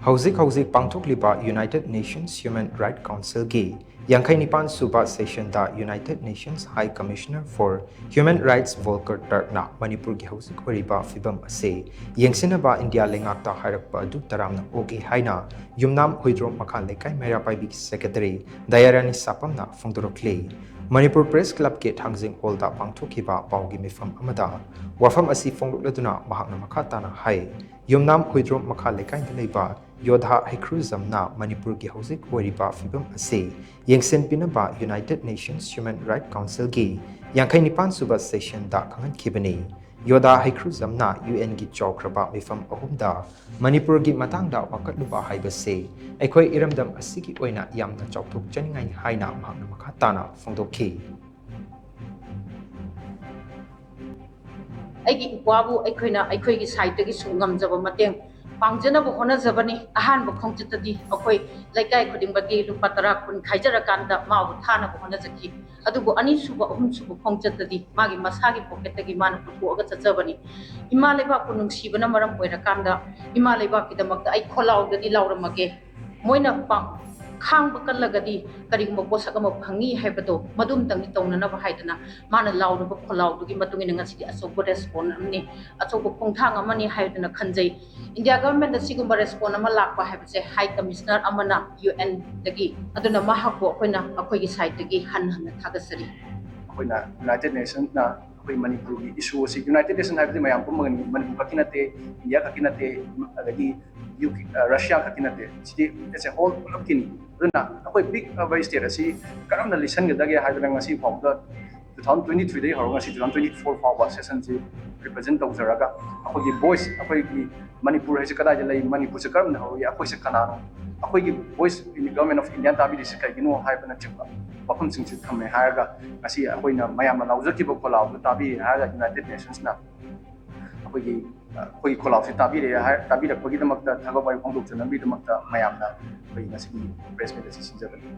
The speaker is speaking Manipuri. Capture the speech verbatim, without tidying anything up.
ꯍꯧꯖꯤꯛ ꯍꯧꯖꯤꯛ ꯄꯥꯡꯊꯣꯛꯂꯤꯕ United Nations Human Rights Councilꯒꯤ ꯌꯥꯡꯈꯩ ꯅꯤꯄꯥꯟ ꯁꯨꯕ sessionꯗ United Nations High Commissioner for Human Rights Volker Turkꯅ ꯃꯅꯤꯄꯨꯔꯒꯤ ꯍꯧꯖꯤꯛ ꯑꯣꯏꯔꯤꯕ ꯐꯤꯕꯝ ꯑꯁꯤ ꯌꯦꯡꯁꯤꯟꯅꯕ ꯏꯟꯗꯤꯌꯥ ꯂꯩꯉꯥꯛꯇ ꯍꯥꯏꯔꯛꯄ ꯑꯗꯨ ꯇꯔꯥꯝꯅ ꯑꯣꯛꯏ ꯍꯥꯏꯅ ꯌꯨꯝꯅꯥꯝ ꯍꯨꯏꯗ꯭ꯔꯣꯝ ꯃꯈꯥ ꯂꯩꯀꯥꯏ ꯃꯩꯔꯥ ꯄꯥꯏꯕꯤꯒꯤ secretary ꯗꯌꯥꯔꯥꯅꯤ ꯁꯥꯄꯝꯅ ꯐꯣꯡꯗꯣꯔꯛꯂꯤ꯫ ꯃꯅꯤꯄꯨꯔ Press Clubꯀꯤ ꯊꯥꯡꯖꯤꯡ hallꯗ ꯄꯥꯡꯊꯣꯛꯈꯤꯕ ꯄꯥꯎꯒꯤ ꯃꯤꯐꯝ ꯑꯃꯗ ꯋꯥꯐꯝ ꯑꯁꯤ ꯐꯣꯡꯗꯣꯛꯂꯗꯨꯅ ꯃꯍꯥꯛꯅ ꯃꯈꯥ ꯇꯥꯅ ꯍꯥꯏ, ꯌꯨꯝꯅꯥꯝ ꯍꯨꯏꯗ꯭ꯔꯣꯝ ꯃꯈꯥ ꯂꯩꯀꯥꯏꯗ ꯂꯩꯕ ꯌꯣꯙꯥ ꯍꯩꯀ꯭ꯔꯨꯖꯝꯅ ꯃꯅꯤꯄꯨꯔꯒꯤ ꯍꯧꯖꯤꯛ ꯑꯣꯏꯔꯤꯕ ꯐꯤꯕꯝ ꯑꯁꯤ ꯌꯦꯡꯁꯤꯟꯕꯤꯅꯕ United Nations Human Rights Councilꯒꯤ ꯌꯥꯡꯈꯩ ꯅꯤꯄꯥꯟ ꯁꯨꯕ sessionꯗ ꯈꯪꯍꯟꯈꯤꯕꯅꯤ꯫ ꯌꯣꯙꯥ ꯍꯩꯀ꯭ꯔꯨꯖꯝꯅ UNꯒꯤ ꯆꯥꯎꯈ꯭ꯔꯕ ꯃꯤꯐꯝ ꯑꯍꯨꯝꯗ ꯃꯅꯤꯄꯨꯔꯒꯤ ꯃꯇꯥꯡꯗ ꯋꯥꯀꯠꯂꯨꯕ ꯍꯥꯏꯕꯁꯤ ꯑꯩꯈꯣꯏ ꯏꯔꯝꯗꯝ ꯑꯁꯤꯒꯤ ꯑꯣꯏꯅ ꯌꯥꯝꯅ ꯆꯥꯎꯊꯣꯛꯆꯅꯤꯡꯉꯥꯏꯅꯤ ꯍꯥꯏꯅ ꯃꯍꯥꯛꯅ ꯃꯈꯥ ꯇꯥꯅ ꯐꯣꯡꯗꯣꯛꯈꯤ꯫ ꯑꯩꯒꯤ ꯏꯄ꯭ꯋꯥꯕꯨ ꯑꯩꯈꯣꯏꯅ ꯑꯩꯈꯣꯏꯒꯤ sideꯇꯒꯤꯁꯨ ꯉꯝꯖꯕ ꯃꯇꯦꯡ ꯄꯥꯡꯖꯅꯕ ꯍꯣꯠꯅꯖꯕꯅꯤ꯫ ꯑꯍꯥꯟꯕ ꯈꯣꯡꯆꯠꯇꯗꯤ ꯑꯩꯈꯣꯏ ꯂꯩꯀꯥꯏ ꯈꯨꯗꯤꯡꯃꯛꯀꯤ ꯂꯨꯄꯥ ꯇꯔꯥ ꯀꯨꯟ ꯈꯥꯏꯖꯔꯀꯥꯟꯗ ꯃꯥꯕꯨ ꯊꯥꯅꯕ ꯍꯣꯠꯅꯖꯈꯤ꯫ ꯑꯗꯨꯕꯨ ꯑꯅꯤꯁꯨꯕ, ꯑꯍꯨꯝꯁꯨꯕ ꯈꯣꯡꯆꯠꯇꯗꯤ ꯃꯥꯒꯤ ꯃꯁꯥꯒꯤ pocketꯇꯒꯤ ꯃꯥꯅ ꯄꯨꯊꯣꯛꯑꯒ ꯆꯠꯆꯕꯅꯤ꯫ ꯏꯃꯥ ꯂꯩꯕꯥꯛꯄꯨ ꯅꯨꯡꯁꯤꯕꯅ ꯃꯔꯝ ꯑꯣꯏꯔꯀꯥꯟꯗ ꯏꯃꯥ ꯂꯩꯕꯥꯛꯀꯤꯗꯃꯛꯇ ꯑꯩ ꯈꯣꯜꯂꯥꯎꯗꯗꯤ ꯂꯥꯎꯔꯝꯃꯒꯦ꯫ ꯃꯣꯏꯅ ꯄꯥ-, ꯈꯥꯡꯕ ꯀꯜꯂꯒꯗꯤ ꯀꯔꯤꯒꯨꯝꯕ ꯄꯣꯠꯁꯛ ꯑꯃ ꯐꯪꯉꯤ ꯍꯥꯏꯕꯗꯣ ꯃꯗꯨꯝꯇꯪꯗꯤ ꯇꯧꯅꯅꯕ ꯍꯥꯏꯗꯅ ꯃꯥꯅ ꯂꯥꯎꯔꯨꯕ ꯈꯣꯜꯂꯥꯎꯗꯨꯒꯤ ꯃꯇꯨꯡ ꯏꯟꯅ ꯉꯁꯤꯗꯤ ꯑꯆꯧꯕ response ꯑꯃꯅꯤ, ꯑꯆꯧꯕ ꯈꯣꯡꯊꯥꯡ ꯑꯃꯅꯤ ꯍꯥꯏꯗꯅ ꯈꯟꯖꯩ꯫ ꯏꯟꯗꯤꯌꯥ governmentꯇ ꯁꯤꯒꯨꯝꯕ response ꯑꯃ ꯂꯥꯛꯄ ꯍꯥꯏꯕꯁꯦ High Commissioner ꯑꯃꯅ UNꯗꯒꯤ, ꯑꯗꯨꯅ ꯃꯍꯥꯛꯄꯨ ꯑꯩꯈꯣꯏꯅ ꯑꯩꯈꯣꯏꯒꯤ sideꯇꯒꯤ ꯍꯟꯅ ꯍꯟꯅ ꯊꯥꯒꯠꯆꯔꯤ꯫ ꯑꯩꯈꯣꯏꯅ United Nationsꯅ ꯑꯩꯈꯣꯏ ꯃꯅꯤꯄꯨꯔꯒꯤ issue ꯑꯁꯤ, United Nation ꯍꯥꯏꯕꯗꯤ ꯃꯌꯥꯝ ꯄꯨꯝꯕꯒꯤꯅꯤ, ꯃꯅꯤꯄꯨꯔ ꯈꯛꯀꯤ ꯅꯠꯇꯦ, ꯏꯟꯗꯤꯌꯥ ꯈꯛꯀꯤ ꯅꯠꯇꯦ, ꯑꯗꯒꯤ ꯌꯨ ꯀꯦ, ꯑ, ꯔꯁꯤꯌꯥ ꯈꯛꯀꯤ ꯅꯠꯇꯦ, ꯁꯤꯗꯤ as a whole ꯄꯨꯂꯞꯀꯤꯅꯤ꯫ ꯑꯗꯨꯅ ꯑꯩꯈꯣꯏ ꯄꯤꯛꯂꯕ state ꯑꯁꯤ ꯀꯔꯝꯅ ꯂꯤꯁꯤꯟꯒꯗꯒꯦ ꯍꯥꯏꯗꯅ ꯉꯁꯤ ꯐꯥꯎꯕꯗ two thousand twenty threeꯗꯒꯤ ꯍꯧꯔꯒ ꯉꯁꯤ two thousand twenty four ꯐꯥꯎꯕ sessionꯁꯤ represent ꯇꯧꯖꯔꯒ ꯑꯩꯈꯣꯏꯒꯤ voice, ꯑꯩꯈꯣꯏꯒꯤ ꯃꯅꯤꯄꯨꯔ ꯍꯥꯏꯁꯤ ꯀꯗꯥꯏꯗ ꯂꯩ, ꯃꯅꯤꯄꯨꯔꯁꯤ ꯀꯔꯝꯅ ꯍꯧꯔꯛꯏ, ꯑꯩꯈꯣꯏꯁꯤ ꯀꯅꯥꯅꯣ, ꯑꯩꯈꯣꯏꯒꯤ voice in the Government of India ꯇꯥꯕꯤꯔꯤꯁꯤ ꯀꯩꯒꯤꯅꯣ ꯍꯥꯏꯕꯅꯆꯤꯡꯕ ꯋꯥꯐꯝꯁꯤꯡꯁꯤ ꯊꯝꯃꯦ ꯍꯥꯏꯔꯒ ꯉꯁꯤ ꯑꯩꯈꯣꯏꯅ ꯃꯌꯥꯝꯅ ꯂꯥꯎꯖꯈꯤꯕ ꯈꯣꯜꯂꯥꯎꯗꯨ ꯇꯥꯕꯤꯔꯦ ꯍꯥꯏꯔꯒ United Nationsꯅ ꯑꯩꯈꯣꯏꯒꯤ, ꯑꯩꯈꯣꯏꯒꯤ ꯈꯣꯜꯂꯥꯎꯁꯤ ꯇꯥꯕꯤꯔꯦ ꯍꯥꯏ, ꯇꯥꯕꯤꯔꯛꯄꯒꯤꯗꯃꯛꯇ ꯊꯥꯒꯠ ꯋꯥꯍꯩ ꯐꯣꯡꯗꯣꯛꯆꯅꯕꯒꯤꯗꯃꯛꯇ ꯃꯌꯥꯝꯅ ꯑꯩꯈꯣꯏ ꯉꯁꯤꯒꯤ press meet ꯑꯁꯤ ꯁꯤꯟꯖꯕꯅꯤ꯫